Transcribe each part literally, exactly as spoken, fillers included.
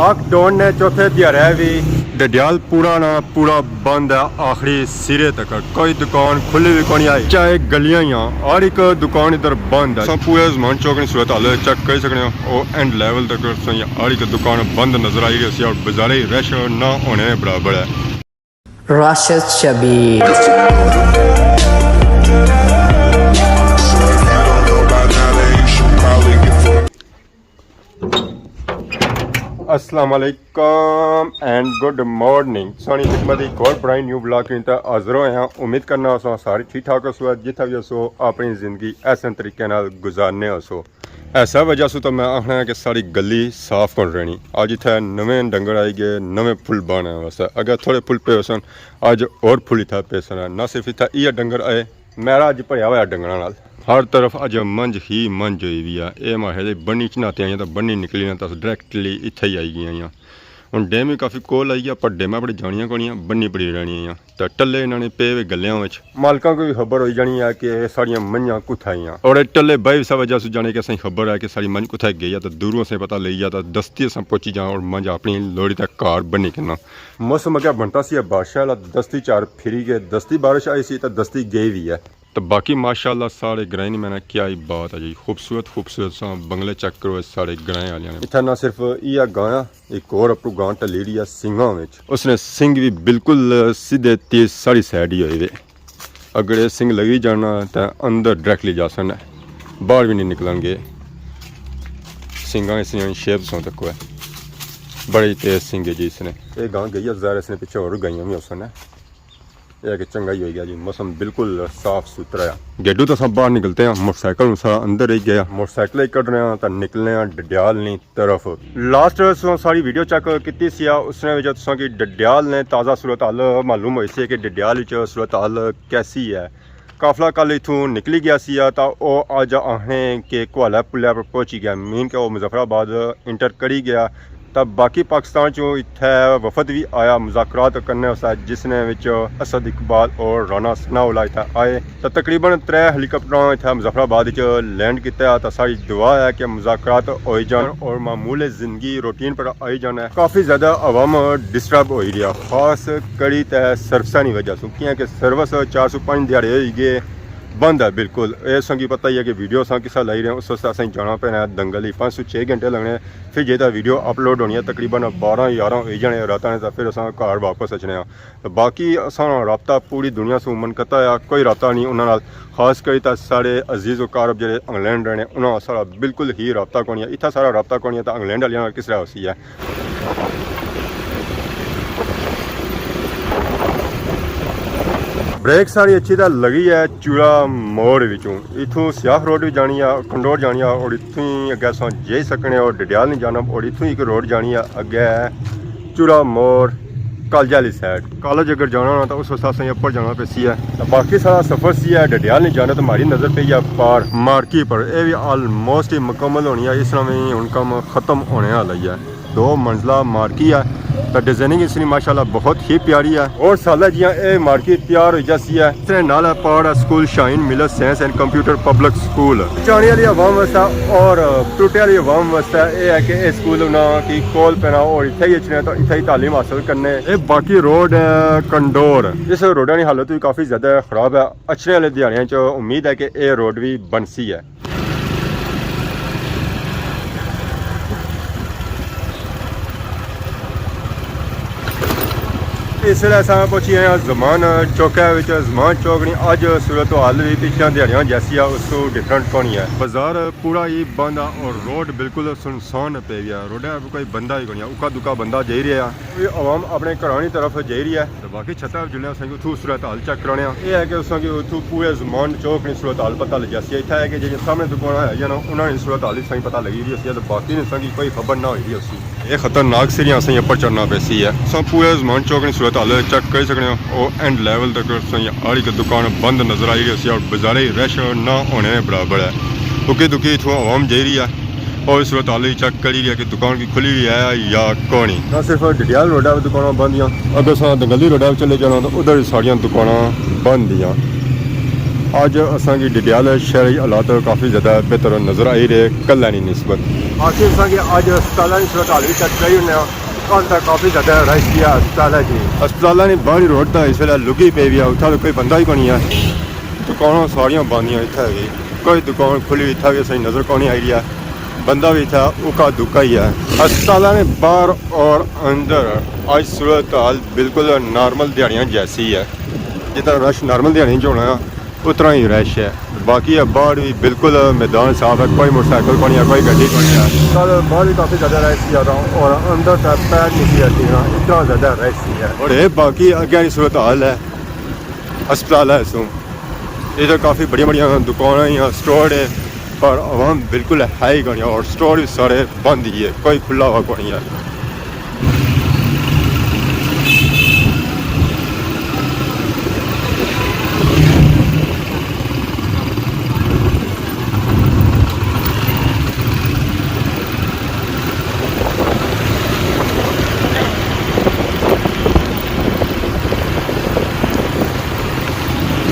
لاک ڈاؤن نے چوتھے دیہاڑے وی ڈڈیال پورا نا پورا بند ہے، آخری سرے تک کوئی دکان کھلی وی کونی آئی، چاہے گلیاں ہی آں، ہر ایک دکان ادھر بند ہے۔ تساں پورے زمان چوک نی صورت حال چیک کری سکنے ہو، او اینڈ لیول تک تساں ہر ایک دکان بند نظر آئی رہی سی اور بازارے رش نہ ہونے برابر ہے۔ راشد شبیر۔ السلام علیکم اینڈ گڈ مارننگ۔ سانی خدمت ایک اور برائن نیو بلاگ کی تے حاضر ہوئے ہیں۔ امید کرنا اساں سارے ٹھیک ٹھاک ہسو، جتھا بھی ہسو اپنی زندگی احسن طریقے نال گزارنے ہسو۔ ایسا وجہ سو تو میں آخنا کہ ساری گلی صاف کون رہنی۔ اج اتھے نویں ڈنگر آئی گئے، نویں پھل بانے واسطے۔ اگر تھوڑے پھل پے ہوسن، اج اور پھل اتھے پے سن۔ نہ صرف اتھے یہ ڈنگر آئے، میرا اج بھریا ہوا ڈنگراں نال۔ ہر طرف اج منجھ ہی منجھ ہوئی وی ہے۔ اے ماہے دے بنی چ نہ تے آئیاں تاں بنی نکلی نہ تاں ڈائریکٹلی اتھے ہی آئی گئیاں۔ ہن ڈیم وی کافی کول آئی گیا، پر ڈیماں بڑی جانیاں کونیاں، بنی بڑی رہنی آئیاں۔ تے ٹلے انہاں نے پے وے گلیاں وچ۔ مالکاں کو وی خبر ہوئی جانی ہے کہ ساڑیاں منجھاں کتھے آئیاں۔ اور اے ٹلے بائی وی سا وجہ سو جانے کہ اساں خبر ہے کہ ساڑی منجھ کتھے گئی ہے، تے دوروں اساں پتہ لئی جا تے دستی اساں پہنچی جاں اور منجھ اپنی لوڑی تے کار بنی کنا۔ موسم اگے بنتا سی بارشاں والا، دستی چار پھری گئے، دستی بارش آئی سی تے دستی گئی وی ہے۔ تے باقی ماشاءاللہ ساڑے گرائیں نی میں نا کیا ہی بات ہے جی، خوبصورت خوبصورت ساں بنگلے چیک کرو ساڑے گرائیں آلیاں نے۔ اتھا نہ صرف ایہا گاں آ، ایک اور اپرو گاں ٹلی رہی ہے سنگاں وچ۔ اس نے سنگ وی بالکل سیدھے تیز ساڑی سائیڈ ہی ہوئے وے۔ اگر اے سنگ لگی جانا تے اندر ڈائریکٹلی جاسن، باہر وی نہیں نکلن گے۔ سنگاں اس نے شیپ سوں تک ہے، بڑی تیز سنگ ہے جی اس نے۔ اے گاں گئی ہے، ظاہر اس نے پچھے اور گائیاں وی ہوسن۔ یہ کہ چنگا ہی ہوئی گیا جی، موسم بالکل صاف ستھرا ہے۔ گیڈو تو اساں باہر نکلتے ہیں، موٹر سائیکل اساں اندر ہی گیا۔ موٹر سائیکل ہی کڈنے ہیں تو نکلنے ہیں ڈڈیال نی طرف۔ لاسٹ سو ساری ویڈیو چیک کیتی سی، اس نے وچ تساں کی ڈڈیال نے تازہ صورتحال معلوم ہوئی سی کہ ڈڈیال وچ صورتحال کیسی ہے۔ قافلہ کل اتھوں نکلی گیا سی تا او اج آخنے کہ کوالہ پلے پر پہنچی گیا، مین کہ او مظفر آباد انٹر کری گیا۔ تا باقی پاکستان چوں اتھے وفد وی آیا مذاکرات کرنے واسطے، جس نے وچ اسد اقبال اور رانا ثناء اللہ اتھے آئے۔ تا تقریباً ترے ہیلی کاپٹراں اتھے مظفر آباد وچ لینڈ کیتا۔ تا ساری دعا ہے کہ مذاکرات ہوئی جان اور معمول زندگی روٹین پر آئی جانا ہے۔ کافی زیادہ عوام ڈسٹرب ہوئی رہیا، خاص کری تے سروساں نی وجہ سوں، کیاں کہ سروس چار سو پنج دیہاڑے ہوئی گئے بند ہے بالکل۔ اے سنگی پتہ ہی ہے کہ ویڈیو اساں کسا لائی رہے ہیں، اس واسطے اساں جانا پینا ہے دنگل ہی، پانچ سو چھ گھنٹے لگنے۔ پھر جیتا ویڈیو اپلوڈ ہونی ہے تقریباً بارہ یارہ ہوئی جانے راتاں نے، تے پھر اساں گھر واپس اچنے ہاں۔ تے باقی اساں رابطہ پوری دنیا سوں منقطع آ، کوئی رابطہ نہیں انہاں نال، خاص کری تے ساڑے عزیز و اقارب جڑے انگلینڈ رہنے، انہاں ساڑا بالکل ہی رابطہ کونی ہے۔ اتھا ساڑا رابطہ کونی ہے تے انگلینڈ آلیاں نال کس طرح ہوسی ہے؟ بریک ساڑی اچھی تے لگی ہے چورا موڑ وچوں۔ اتھوں سیاخ روڈ وی جانی ہے، کنڈور جانی ہے، اور اتھوں ہی اگے اساں جائی سکنے اور ڈڈیال نی جانا، اور اتھوں ہی ایک روڈ جانی ہے اگے چورا موڑ کالج آلی سائیڈ۔ کالج اگر جانا ہونا تاں اس واسطے اساں اپر جانا پیسی ہے۔ تاں باقی سارا سفر سی ہے ڈڈیال نی جانا، تاں ماری نظر پئی ہے پار مارکی پر۔ اے وی آلموسٹ ہی مکمل ہونی ہے، اس طرح وی ہن کم ختم ہونے آلا ہی ہے۔ دو منزلہ مارکی ہے، تے ڈیزائننگ اس نی ماشاءاللہ بہت ہی پیاری ہے۔ اور سالہ جیاں اے مارکی تیار ہوئی جاسی ہے، اس نے نال ہے پاڑ ہے سکول شاہین ملر سائنس اینڈ کمپیوٹر پبلک سکول۔ چانے والی عوام واسطے اور ٹوٹے والی عوام واسطے اے ہے کہ اے سکول انہاں کی کول پینا اور اتھے ہی اچھنے تو اتھے ہی تعلیم حاصل کرنے۔ اے باقی روڈ ہے کنڈور، اس روڈا نی حالت بھی کافی زیادہ خراب ہے۔ اچھنے والے دیہاڑیاں چ امید ہے کہ اے روڈ بھی بنسی ہے۔ اس ویلے اساں پہنچی گئے ہاں زمان چوکے وچ۔ زمان چوک نی اج صورت حال وی پچھلیاں دیہاڑیاں جیسی ہے، اس تو ڈفرنٹ کونی ہے۔ بازار پورا ہی بند ہے اور روڈ بالکل سنسان پی گیا۔ روڈے پر کوئی بندہ ہی کونی ہے، اکا دکا بندہ جائی رہیا ہے۔ یہ عوام اپنے گھراں نی طرف جائی رہی ہے۔ تے باقی چھتاں پر جلنے اساں کی اتھوں صورت حال چیک کرانے ہاں۔ یہ ہے کہ اساں کی اتھوں پورے زمان چوک نی صورت حال پتہ لگیا سی۔ اتھا ہے کہ جیڑھیاں سامنے دکاناں ہے یا نا، انہاں نی صورت حال اساں کی پتہ لگی رہی سی، تے باقی نے اساں کی کوئی خبر نہ ہوئی رہی سی۔ یہ خطرناک سیڑھیاں اساں کی اپر چڑھنا پیسی ہے۔ اساں پورے زمان چوک نی صورت حال چیک کری سکنے ہو۔ او اینڈ لیول تک اساں کی ہر ایک دکان بند نظر آئی رہی سی اور بازارے رش نہ ہونے نے برابر ہے۔ اکی دکی اتھوں عوام جائی رہی ہے۔ اور اس وقت حال چیک کری رہی ہے کہ دکان کی کھلی ہوئی ہے یا کونی۔ نہ صرف ڈڈیال روڈا پہ دکاناں بند ہیں، اگر اساں دنگلی روڈا پہ چلے جانا تو ادھر ساریاں دکاناں بند ہیں۔ اج اساں کی ڈڈیال شہر حالات کافی زیادہ بہتر نظر آئی رہے کل نی نسبت۔ باقی اساں کی اج ہسپتالاں نی صورت حال وی چیک کرائی ہونے آں۔ کل تک کافی زیادہ رش سی ہسپتالاں کی۔ ہسپتالاں نی باہری روڈ تاں اس ویلے لگی پئی وی ہے، اتھا تاں کوئی بندہ ہی کونی ہے۔ دکاناں ساریاں بندیاں اتھا وی۔ کوئی دکان کھلی اتھا وی اساں نظر کونی آئی رہی ہے۔ بندہ وی اتھا اکا دکا ہی ہے۔ ہسپتالاں نے باہر اور اندر اج صورت حال بالکل نارمل دیہاڑیاں جیسی ہے۔ جتنا رش نارمل دیہاڑیاں چ ہونا ہے، اتنا ہی رش ہے۔ باقی ہے باہر بھی بالکل میدان صاف ہے، کوئی موٹر سائیکل کونی ہے، کوئی گڈی کونی ہے۔ کل باہر بھی کافی زیادہ رش سی آتا اور اندر تک پیر نہیں سی ہٹی نا، اتنا زیادہ رش سی ہے۔ اور یہ باقی اگے کی صورت حال ہے ہسپتال ہے سو، ادھر کافی بڑیاں بڑیاں دکاناں یا سٹور ہے، پر عوام بالکل ہے ہی کونی اور سٹور بھی سارے بند ہی ہے، کوئی کھلا ہوا کونی ہے۔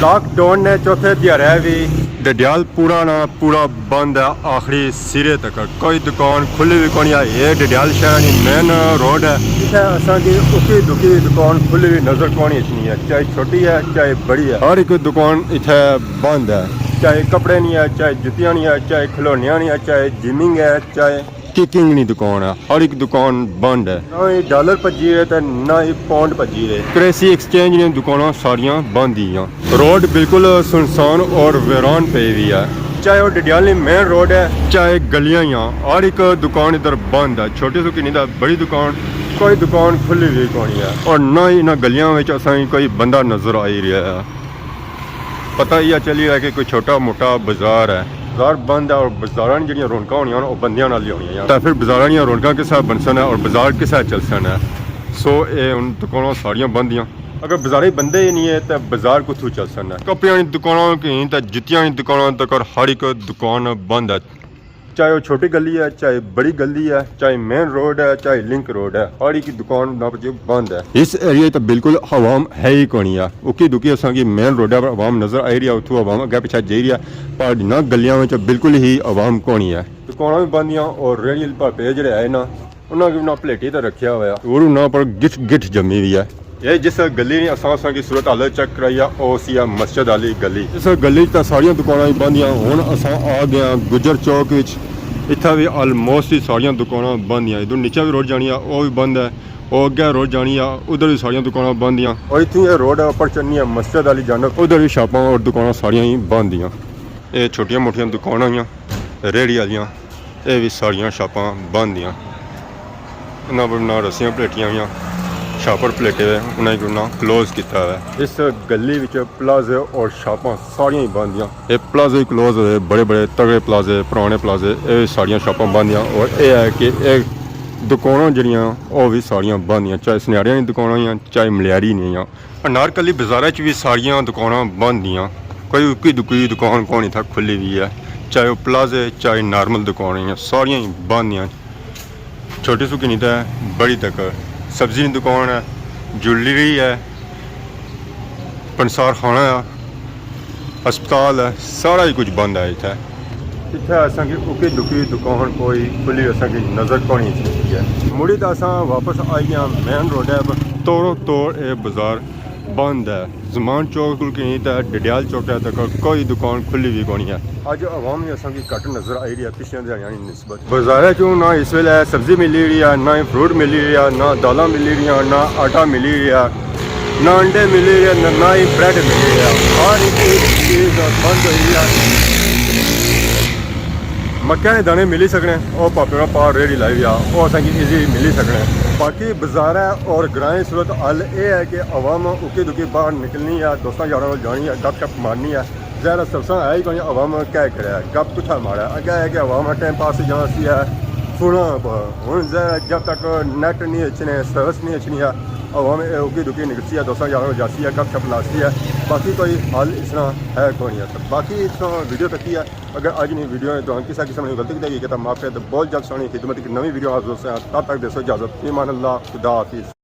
لاک ڈاؤن نے چوتھے دیہاڑے وی ڈڈیال پورا نا پورا بند ہے، آخری سرے تک کوئی دکان کھلی وی کونی ہے۔ یہ ڈڈیال شہر نی مین روڈ ہے، اتھے اساں کی اکی دکی دکان کھلی وی نظر کونی اچھنی ہے، چاہے چھوٹی ہے چاہے بڑی ہے، ہر ایک دکان اتھے بند ہے۔ چاہے کپڑے نی ہے، چاہے جتیاں نی ہے، چاہے کھلونیاں نی ہے، چاہے جمنگ ہے، چاہے ککنگ نی دکان ہے، ہر ایک دکان بند ہے۔ نہ ہی ڈالر پجی رہے تے نہ ہی پاؤنڈ پجی رہے۔ کرنسی ایکسچینج نیاں دکاناں ساریاں بند ہی ہیں۔ روڈ بالکل سنسان اور ویران پئی ہوئی ہے۔ چاہے وہ ڈڈیال نی مین روڈ ہے، چاہے گلیاں ہی ہیں، ہر ایک دکان ادھر بند ہے، چھوٹی سو کی نہیں تے بڑی دکان، کوئی دکان کھلی ہوئی کونی ہے، اور نہ ہی انہاں گلیاں وچ اساں کی کوئی بندہ نظر آئی رہیا ہے۔ پتہ ہی چلی رہا کہ کوئی چھوٹا موٹا بازار ہے، بازار بند ہے، اور بازاراں نی جڑیاں رونقاں ہونیاں نا، وہ بندیاں نال ہی ہونیاں۔ تے پھر بازاراں نیاں رونقاں کسا بنسن ہے اور بازار کسا چلسن ہے؟ سو اے ہن دکاناں ساریاں بند ہیاں۔ اگر بازارے بندے ہی نہیں ہے تے بازار کتھوں چلسن ہے؟ کپڑیاں نی دکاناں کی تے جتیاں نی دکاناں تک ہر ایک دکان بند ہے۔ چاہے وہ چھوٹی گلی ہے، چاہے بڑی گلی ہے، چاہے مین روڈ ہے، چاہے لنک روڈ ہے، ہر ایک دکان نہ پجے بند ہے۔ اس ایریے تے بالکل عوام ہے ہی کونی ہے۔ اکی دکی اساں کی مین روڈ ہے پر عوام نظر آئی رہی ہے، اتھوں عوام اگے پیچھے جائی رہی ہے، پر نہ گلیاں وچ بالکل ہی عوام کونی ہے۔ دکاناں بھی بند ہیاں اور ریڑھی پر پے جڑے آئے نا، انہاں کی انہاں پلیٹی تے رکھیا ہویا۔ اور انہاں پر گٹھ گٹھ جمی ہوئی ہے۔ یہ جس گلی نی اساں اساں کی صورت حال چیک کرائی ہے، او سی ہے مسجد والی گلی۔ اس گلی چ تاں ساریاں دکاناں ہی بند ہیاں۔ ہن اساں آ گئے ہاں گجر چوک وچ۔ اتھا بھی آلموسٹ ہی ساریاں دکاناں بند ہیاں۔ ادھر نیچے بھی روڈ جانی ہے، او بھی بند ہے۔ او اگے روڈ جانی ہے، ادھر بھی ساریاں دکاناں بند ہیاں۔ اور اتھوں یہ روڈ ہے اوپر چڑھنی ہے مسجد والی جانب۔ ادھر بھی شاپاں اور دکاناں ساریاں ہی بند ہیاں۔ یہ چھوٹیاں موٹیاں دکاناں ہیاں، ریڑھی والیاں۔ اے وی ساریاں شاپاں بند ہیاں۔ انہاں پر نہ رسیاں پلیٹیاں ہویاں، شاپر پلیٹے ہوئے، انہاں کی انہاں کلوز کیتا ہویا ہے۔ اس گلی وچ پلازے اور شاپاں ساریاں ہی بند ہیاں۔ اے پلازے ہی کلوز ہوئے، بڑے بڑے تگڑے پلازے، پرانے پلازے، اے ساریاں شاپاں بند ہیاں۔ اور اے ہے کہ اے دکاناں جڑیاں او وی ساریاں بند ہیاں، چاہے سنیاڑیاں نی دکاناں ہیاں، چاہے ملیاری نی ہیاں۔ انارکلی بازارے چ وی ساریاں دکاناں بند ہیاں، کوئی اکی دکی دکان کونی تھا کھلی ہوئی ہے، چاہے وہ پلازے چاہے نارمل دکان ہیں، ساریاں ہی بند ہیاں۔ چھوٹی سو کنی تے بڑی تک سبزی نی دکان ہے، جویلری ہے، پنسار خانہ ہے، ہسپتال ہے، سارا ہی کچھ بند ہے اتھے۔ اتھے اساں کی اکی دکی دکان کوئی کھلی اساں کی نظر کونی چلتی ہے۔ مڑی تے اساں واپس آئی گئے مین روڈ ہے پر توڑو توڑ اے بازار بند ہے۔ زمان چوک کول کنی تے ڈڈیال چوک تک کوئی دکان کھلی وی کونی ہے۔ اج عوام ہی اساں کی گھٹ نظر آئی رہی ہے پچھلیاں دیہاڑیاں نی نسبت۔ بازارے چوں نہ اس ویلے سبزی ملی رہی ہے، نہ ہی فروٹ ملی رہی ہے، نہ دالاں ملی رہی ہیں، نہ آٹا ملی رہی ہے، نہ انڈے ملی رہے، نہ، نہ ہی بریڈ ملی رہا۔ ہر ایک چیز بند ہوئی ہے۔ مکیاں نے دانے ملی سکنے، او پاپے کا پار ریڑھی لائی ہوئی آ، او اساں کی ایزی ملی سکنے۔ باقی بازارے اور گرائیں صورت حال اے ہے کہ عوام اکی دکی باہر نکلنی ہے، دوستاں یاراں نال جانی ہے، گپ شپ مارنی ہے۔ ظاہر ہے سرساں ہے ہی کوئی، عوام کیا کرے، گپ کتھا مارے؟ اگے ہے کہ عوام ٹائم پاس جانا سی ہے فوناں پر۔ ہن ظاہر ہے جب تک نیٹ نہیں اچھنے، سروس نہیں اچھنی ہے، عوام اے اکی دکی نکلسی ہے، دوستاں یاراں نال جاسی ہے، گپ شپ لاسی ہے، باقی کوئی حل اس طرح ہے کوئی نہیں ہے۔ باقی اس طرح ویڈیو تکی ہے۔ اگر اج نی ویڈیو نے تہاں کسے قسم نی غلطی کیتی گئی ہے تاں معاف کرے، تے بہت جلد سانی خدمت ایک نویں ویڈیو حاضر ہوساں۔ تب تک دیسو اجازت، فی امان اللہ، خدا حافظ۔